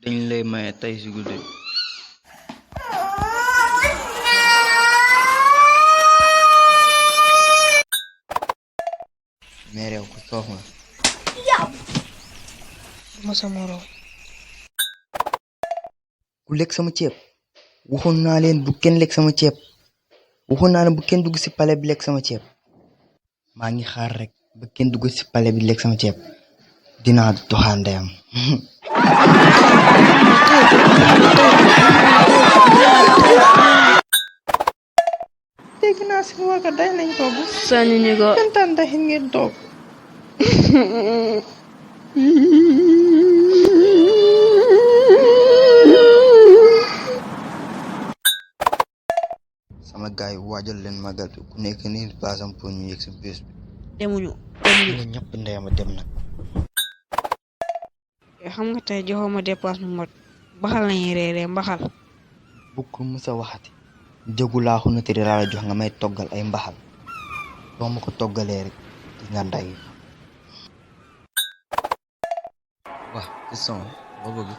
dañ lay maye tey si guddi. mais réew ku soof nga. duma sa morom. ku lekk sama ceeb waxoon naa leen bu kenn lekk sama ceeb waxoon naa leen bu kenn dugg si pale bi lekk sama ceeb maa ngi xaar rek ba kenn dugg si pale bi lekk sama ceeb dinaa doxaan ndeyam. dégg naa si waa ka day nañ togg. sañu ñu ko. kontaan daxin ngeen toog. sama gaay yi waajal leen magal bi ku nekk nii baasam pour ñu yegg si bés bi. demuñu. ñu ñëpp ndeyama dem nag. xam nga tey joxoo ma dépense bu mot mbaxal lañuy reeree mbaxal. bu ko musa waxati njëgu laaxu na tëri laa la jox nga may toggal ay mbaxal boo ma ko toggalee rek di nga nday. waa question boo bëgg.